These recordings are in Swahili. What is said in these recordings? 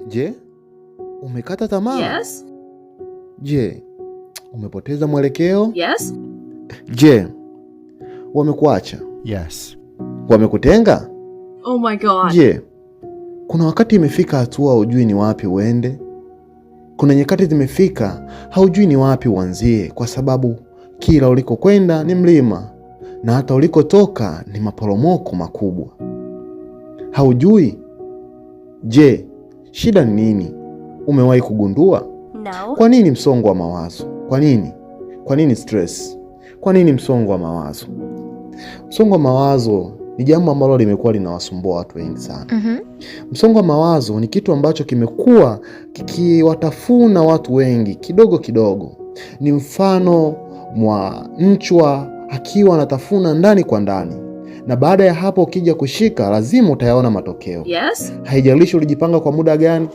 Je, umekata tamaa? Yes. Je, umepoteza mwelekeo? Yes. Je, wamekuacha? Yes. Wamekutenga? Oh my God. Je, kuna wakati imefika hatua hujui ni wapi uende? Kuna nyakati zimefika haujui ni wapi uanzie, kwa sababu kila ulikokwenda ni mlima na hata ulikotoka ni maporomoko makubwa. Haujui? Je, shida ni nini? Umewahi kugundua? No. Kwa nini msongo wa mawazo? Kwa nini? Kwa nini stress? Kwa nini msongo wa mawazo? Msongo wa mawazo ni jambo ambalo limekuwa linawasumbua watu wengi sana. Msongo wa mawazo ni kitu ambacho kimekuwa kikiwatafuna watu wengi kidogo kidogo. Ni mfano mwa mchwa akiwa anatafuna ndani kwa ndani, na baada ya hapo ukija kushika, lazima utayaona matokeo. Yes. Haijalishi ulijipanga kwa muda gani,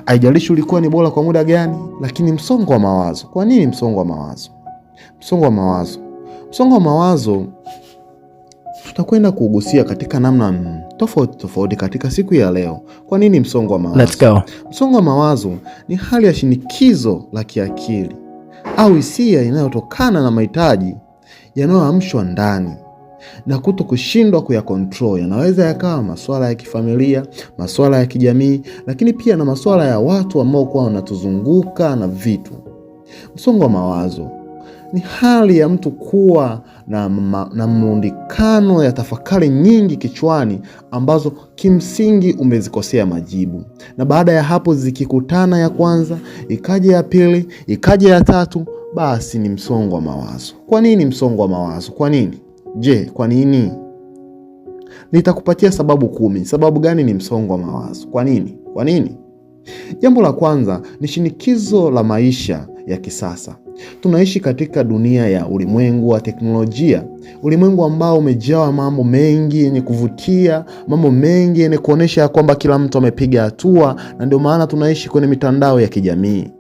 haijalishi ulikuwa ni bora kwa muda gani, lakini msongo wa mawazo. Kwa nini msongo wa mawazo? Msongo wa mawazo, msongo wa mawazo tutakwenda kuugusia katika namna tofauti tofauti katika siku ya leo. Kwa nini msongo wa mawazo? Let's go. Msongo wa mawazo ni hali ya shinikizo la kiakili au hisia inayotokana na mahitaji yanayoamshwa ndani na kuto kushindwa kuyacontrol. Yanaweza yakawa masuala ya kifamilia, masuala ya kijamii, lakini pia na masuala ya watu ambao kuwa wanatuzunguka na vitu. Msongo wa mawazo ni hali ya mtu kuwa na mrundikano ya tafakari nyingi kichwani ambazo kimsingi umezikosea majibu, na baada ya hapo zikikutana, ya kwanza ikaja ya pili ikaja ya tatu, basi ni msongo wa mawazo. Kwa nini msongo wa mawazo? Kwa nini? Je, kwa nini? Nitakupatia sababu 10. Sababu gani ni msongo wa mawazo? Kwa nini? Kwa nini? Jambo la kwanza ni shinikizo la maisha ya kisasa. Tunaishi katika dunia ya ulimwengu wa teknolojia, ulimwengu ambao umejawa mambo mengi yenye kuvutia, mambo mengi yenye kuonesha kwamba kila mtu amepiga hatua, na ndio maana tunaishi kwenye mitandao ya kijamii.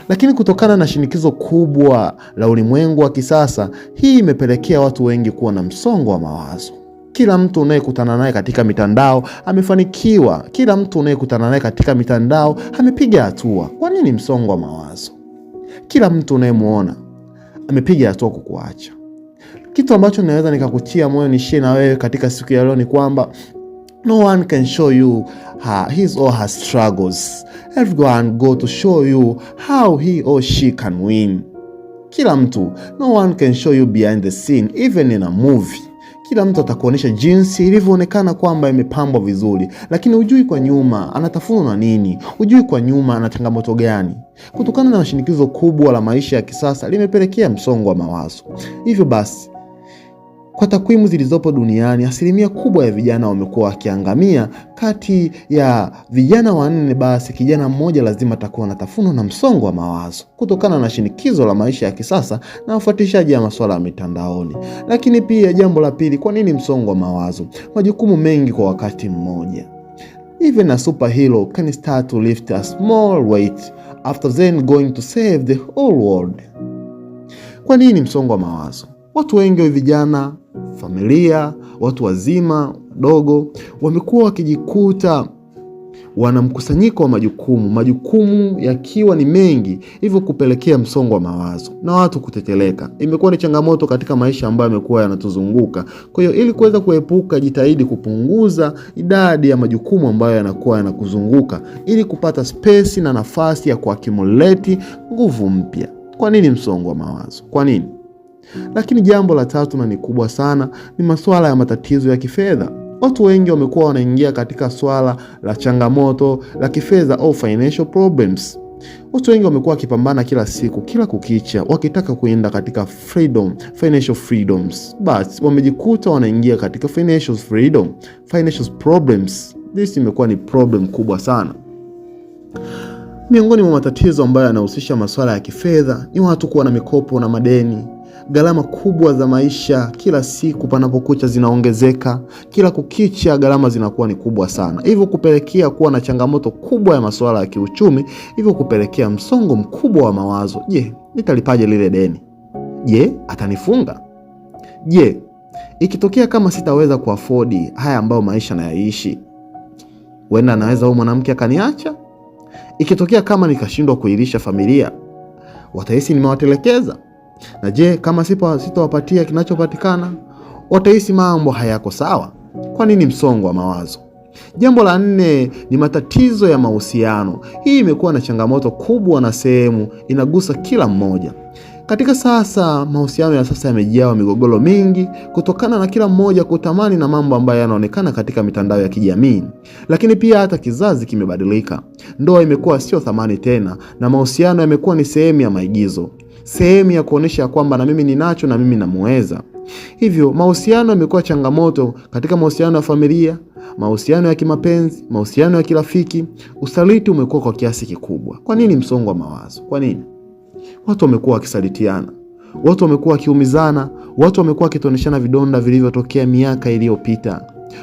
Lakini kutokana na shinikizo kubwa la ulimwengu wa kisasa, hii imepelekea watu wengi kuwa na msongo wa mawazo. Kila mtu unayekutana naye katika mitandao amefanikiwa, kila mtu unayekutana naye katika mitandao amepiga hatua. Kwa nini msongo wa mawazo? Kila mtu unayemuona amepiga hatua kukuacha. Kitu ambacho naweza nikakutia moyo nishie na wewe katika siku ya leo ni kwamba no one can show you his or her struggles. Everyone go to show you how he or she can win. Kila mtu, no one can show you behind the scene, even in a movie. Kila mtu atakuonyesha jinsi ilivyoonekana kwamba imepambwa vizuri, lakini hujui kwa nyuma anatafunwa na nini, hujui kwa nyuma ana changamoto gani. Kutokana na shinikizo kubwa la maisha ya kisasa limepelekea msongo wa mawazo. Hivyo basi, kwa takwimu zilizopo duniani, asilimia kubwa ya vijana wamekuwa wakiangamia. Kati ya vijana 4, basi kijana mmoja lazima atakuwa anatafunwa na msongo wa mawazo kutokana na shinikizo la maisha ya kisasa na ufuatishaji wa masuala ya mitandaoni. Lakini pia jambo la pili, kwa nini msongo wa mawazo? Majukumu mengi kwa wakati mmoja. Even a superhero can start to lift a small weight after then going to save the whole world. Kwa nini msongo wa mawazo? Watu wengi wa vijana, familia, watu wazima, wadogo wamekuwa wakijikuta wana mkusanyiko wa majukumu, majukumu yakiwa ni mengi, hivyo kupelekea msongo wa mawazo na watu kuteteleka. Imekuwa ni changamoto katika maisha ambayo yamekuwa yanatuzunguka. Kwa hiyo ili kuweza kuepuka, jitahidi kupunguza idadi ya majukumu ambayo yanakuwa yanakuzunguka ili kupata space na nafasi ya kuaccumulate nguvu mpya. Kwa nini msongo wa mawazo? Kwa nini? Lakini jambo la tatu na ni kubwa sana ni masuala ya matatizo ya kifedha. Watu wengi wamekuwa wanaingia katika swala la changamoto la kifedha au financial problems. Watu wengi wamekuwa wakipambana kila siku, kila kukicha, wakitaka kuenda katika freedom, financial freedoms, but wamejikuta wanaingia katika financial freedom, financial problems. This imekuwa ni problem kubwa sana. Miongoni mwa matatizo ambayo yanahusisha masuala ya kifedha ni watu kuwa na mikopo na madeni. Gharama kubwa za maisha kila siku panapokucha zinaongezeka, kila kukicha gharama zinakuwa ni kubwa sana, hivyo kupelekea kuwa na changamoto kubwa ya masuala ya kiuchumi, hivyo kupelekea msongo mkubwa wa mawazo. Je, nitalipaje lile deni? Je, atanifunga? Je, ikitokea kama sitaweza kuafodi haya ambayo maisha nayaishi, huenda anaweza huyu mwanamke akaniacha. Ikitokea kama nikashindwa kuilisha familia, watahisi nimewatelekeza. Na je, kama sitowapatia kinachopatikana, watahisi mambo hayako sawa. Kwa nini msongo wa mawazo? Jambo la nne ni matatizo ya mahusiano. Hii imekuwa na changamoto kubwa na sehemu inagusa kila mmoja. Katika sasa mahusiano ya sasa yamejawa migogoro mingi kutokana na kila mmoja kutamani na mambo ambayo yanaonekana katika mitandao ya kijamii. Lakini pia hata kizazi kimebadilika. Ndoa imekuwa sio thamani tena na mahusiano yamekuwa ni sehemu ya maigizo, sehemu ya kuonyesha kwamba na mimi ninacho na mimi namuweza. Hivyo mahusiano yamekuwa changamoto katika mahusiano ya familia, mahusiano ya kimapenzi, mahusiano ya kirafiki. Usaliti umekuwa kwa kiasi kikubwa. Kwa nini msongo wa mawazo? Kwa nini watu wamekuwa wakisalitiana? Watu wamekuwa wakiumizana, watu wamekuwa wakitoneshana vidonda vilivyotokea miaka iliyopita.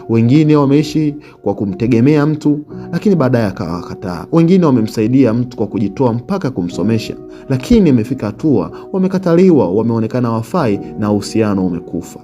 Wengine wameishi kwa kumtegemea mtu, lakini baadaye akawakataa. Wengine wamemsaidia mtu kwa kujitoa mpaka kumsomesha, lakini imefika hatua wamekataliwa, wameonekana wafai na uhusiano umekufa.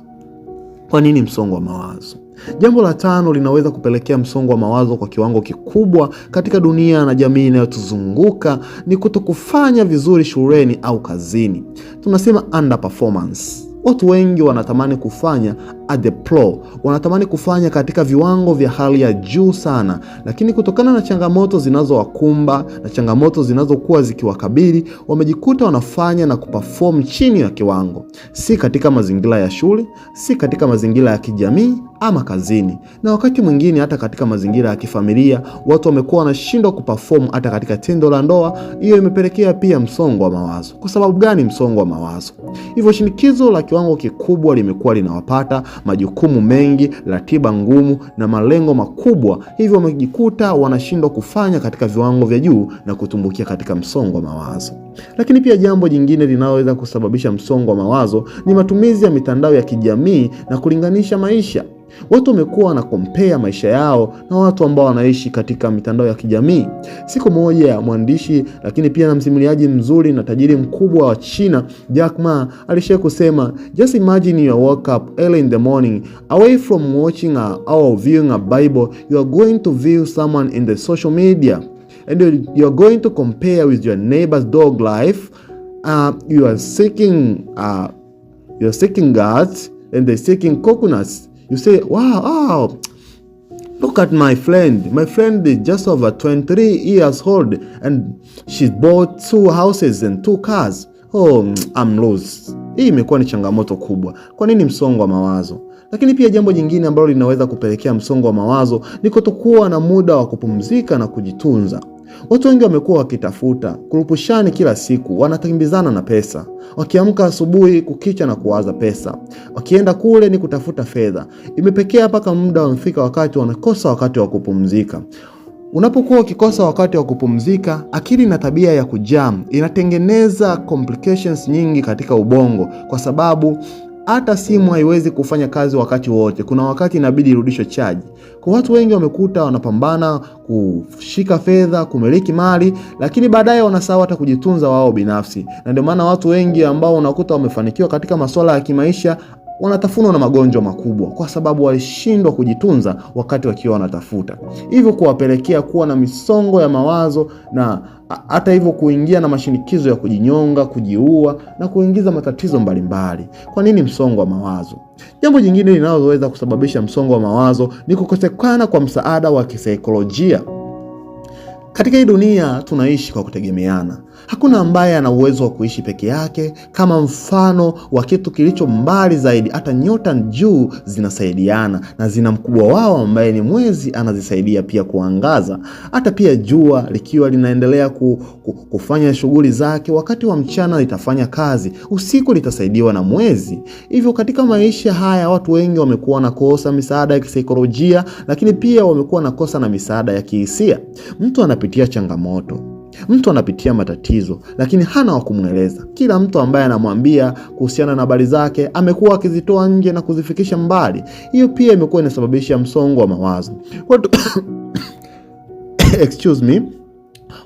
Kwa nini msongo wa mawazo? Jambo la tano linaweza kupelekea msongo wa mawazo kwa kiwango kikubwa katika dunia na jamii inayotuzunguka ni kutokufanya vizuri shuleni au kazini. Tunasema underperformance. Watu wengi wanatamani kufanya at the pro, wanatamani kufanya katika viwango vya hali ya juu sana, lakini kutokana na changamoto zinazowakumba na changamoto zinazokuwa zikiwakabili, wamejikuta wanafanya na kuperform chini ya kiwango, si katika mazingira ya shule, si katika mazingira ya kijamii ama kazini, na wakati mwingine hata katika mazingira ya kifamilia, watu wamekuwa wanashindwa kuperform hata katika tendo la ndoa. Hiyo imepelekea pia msongo wa mawazo. Kwa sababu gani msongo wa mawazo? Hivyo shinikizo la kiwango kikubwa limekuwa linawapata, majukumu mengi, ratiba ngumu na malengo makubwa, hivyo wamejikuta wanashindwa kufanya katika viwango vya juu na kutumbukia katika msongo wa mawazo. Lakini pia jambo jingine linaloweza kusababisha msongo wa mawazo ni matumizi ya mitandao ya kijamii na kulinganisha maisha. Watu wamekuwa wanakompea maisha yao na watu ambao wanaishi katika mitandao ya kijamii. Siku moja mwandishi lakini pia na msimuliaji mzuri na tajiri mkubwa wa China Jack Ma alishia kusema, just imagine you woke up early in the morning away from watching or viewing a Bible, you are going to view someone in the social media and you are going to compare with your neighbor's dog life. You are seeking gods and they're seeking coconuts. You say, wow, look at my friend. My friend is just over 23 years old and she bought 2 houses and 2 cars. Oh, I'm lost. Hii imekuwa ni changamoto kubwa. Kwa nini msongo wa mawazo? Lakini pia jambo jingine ambalo linaweza kupelekea msongo wa mawazo ni kutokuwa na muda wa kupumzika na kujitunza. Watu wengi wamekuwa wakitafuta kurupushani kila siku, wanakimbizana na pesa. Wakiamka asubuhi kukicha na kuwaza pesa, wakienda kule ni kutafuta fedha. Imepekea mpaka muda wamefika wakati wanakosa wakati wa kupumzika. Unapokuwa ukikosa wakati wa kupumzika, akili na tabia ya kujam inatengeneza complications nyingi katika ubongo, kwa sababu hata simu haiwezi kufanya kazi wakati wote. Kuna wakati inabidi irudishwe chaji. Kwa watu wengi wamekuta wanapambana kushika fedha, kumiliki mali, lakini baadaye wanasahau hata kujitunza wao binafsi. Na ndio maana watu wengi ambao unakuta wamefanikiwa katika masuala ya kimaisha wanatafunwa na magonjwa makubwa kwa sababu walishindwa kujitunza wakati wakiwa wanatafuta, hivyo kuwapelekea kuwa na misongo ya mawazo na hata hivyo kuingia na mashinikizo ya kujinyonga, kujiua na kuingiza matatizo mbalimbali. Kwa nini msongo wa mawazo? Jambo jingine linaloweza kusababisha msongo wa mawazo ni kukosekana kwa msaada wa kisaikolojia. Katika hii dunia tunaishi kwa kutegemeana. Hakuna ambaye ana uwezo wa kuishi peke yake. Kama mfano wa kitu kilicho mbali zaidi, hata nyota juu zinasaidiana na zina mkubwa wao ambaye ni mwezi, anazisaidia pia kuangaza. Hata pia jua likiwa linaendelea kufanya shughuli zake, wakati wa mchana litafanya kazi, usiku litasaidiwa na mwezi. Hivyo katika maisha haya watu wengi wamekuwa na kosa misaada ya kisaikolojia, lakini pia wamekuwa na kosa na misaada ya kihisia. Mtu anapitia changamoto, mtu anapitia matatizo, lakini hana wa kumweleza. Kila mtu ambaye anamwambia kuhusiana na habari zake amekuwa akizitoa nje na kuzifikisha mbali. Hiyo pia imekuwa inasababisha msongo wa mawazo. Watu excuse me,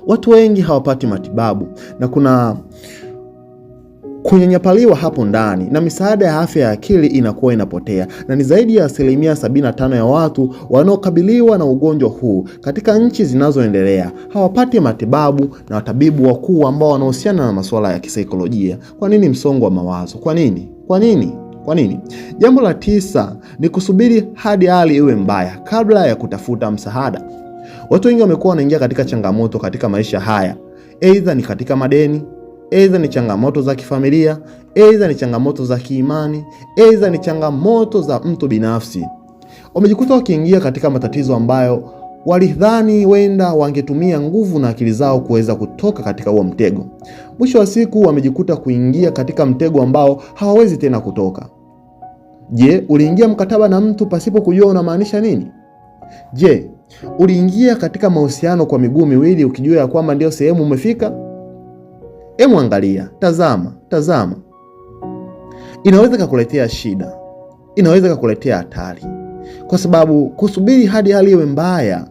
watu wengi hawapati matibabu na kuna Kunyanyapaliwa hapo ndani na misaada ya afya ya akili inakuwa inapotea, na ni zaidi ya 75% ya watu wanaokabiliwa na ugonjwa huu katika nchi zinazoendelea hawapati matibabu na watabibu wakuu ambao wanahusiana na masuala ya kisaikolojia. Kwa nini msongo wa mawazo? Kwa nini? Kwa nini? Kwa nini? Jambo la tisa ni kusubiri hadi hali iwe mbaya kabla ya kutafuta msaada. Watu wengi wamekuwa wanaingia katika changamoto katika maisha haya, aidha ni katika madeni, aidha ni changamoto za kifamilia, aidha ni changamoto za kiimani, aidha ni changamoto za mtu binafsi. Wamejikuta wakiingia katika matatizo ambayo walidhani wenda wangetumia nguvu na akili zao kuweza kutoka katika huo mtego. Mwisho wa siku wamejikuta kuingia katika mtego ambao hawawezi tena kutoka. Je, uliingia mkataba na mtu pasipo kujua unamaanisha nini? Je, uliingia katika mahusiano kwa miguu miwili ukijua ya kwamba ndio sehemu umefika? Emu, angalia, tazama, tazama. Inaweza kakuletea shida, inaweza kakuletea hatari, kwa sababu kusubiri hadi hali iwe mbaya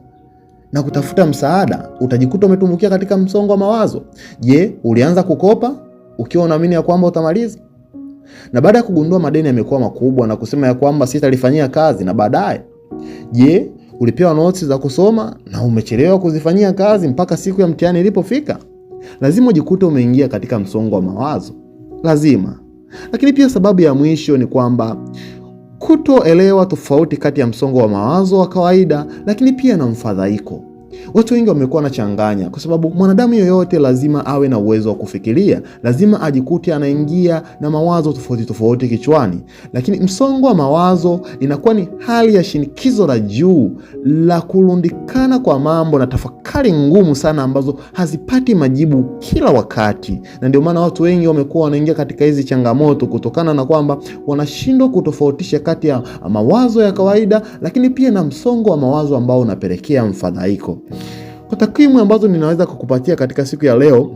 na kutafuta msaada, utajikuta umetumbukia katika msongo wa mawazo. Je, ulianza kukopa ukiwa unaamini ya kwamba utamaliza? Na baada ya kugundua madeni yamekuwa makubwa na kusema ya kwamba sitalifanyia kazi, na baadaye, je, ulipewa notes za kusoma na umechelewa kuzifanyia kazi mpaka siku ya mtihani ilipofika? Lazima ujikute umeingia katika msongo wa mawazo, lazima. Lakini pia sababu ya mwisho ni kwamba kutoelewa tofauti kati ya msongo wa mawazo wa kawaida, lakini pia na mfadhaiko. Watu wengi wamekuwa wanachanganya, kwa sababu mwanadamu yoyote lazima awe na uwezo wa kufikiria, lazima ajikute anaingia na mawazo tofauti tofauti kichwani. Lakini msongo wa mawazo inakuwa ni hali ya shinikizo la juu la kurundikana kwa mambo na tafakari ngumu sana ambazo hazipati majibu kila wakati, na ndio maana watu wengi wamekuwa wanaingia katika hizi changamoto kutokana na kwamba wanashindwa kutofautisha kati ya mawazo ya kawaida, lakini pia na msongo wa mawazo ambao unapelekea mfadhaiko. Kwa takwimu ambazo ninaweza kukupatia katika siku ya leo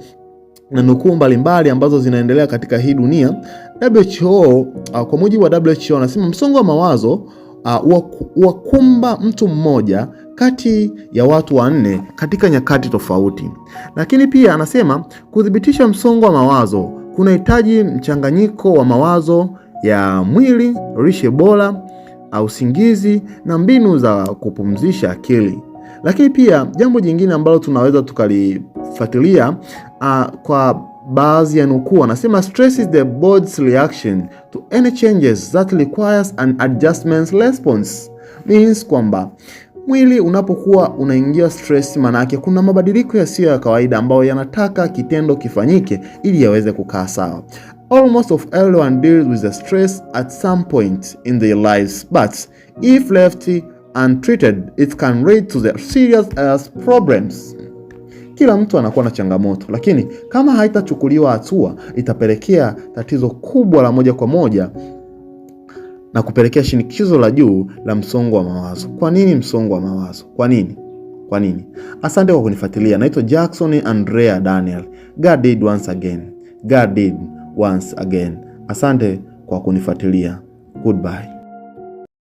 na nukuu mbalimbali ambazo zinaendelea katika hii dunia, WHO, kwa mujibu wa WHO anasema msongo wa mawazo wakumba mtu mmoja kati ya watu wanne katika nyakati tofauti. Lakini pia anasema kuthibitisha msongo wa mawazo kunahitaji mchanganyiko wa mawazo ya mwili, lishe bora, usingizi na mbinu za kupumzisha akili. Lakini pia jambo jingine ambalo tunaweza tukalifuatilia kwa baadhi ya nukuu, anasema stress is the body's reaction to any changes that requires an adjustment response. Means kwamba mwili unapokuwa unaingia stress, manake kuna mabadiliko yasiyo ya kawaida ambayo yanataka kitendo kifanyike ili yaweze kukaa sawa. Almost of everyone deals with the stress at some point in their lives, but if left untreated it can lead to the serious health problems. Kila mtu anakuwa na changamoto, lakini kama haitachukuliwa hatua itapelekea tatizo kubwa la moja kwa moja na kupelekea shinikizo la juu la msongo wa mawazo. Kwa nini msongo wa mawazo? Kwa nini? Kwa nini? Asante kwa kunifuatilia. Naitwa Jackson Andrea Daniel. God did once again. God did once again. Asante kwa kunifuatilia. Goodbye.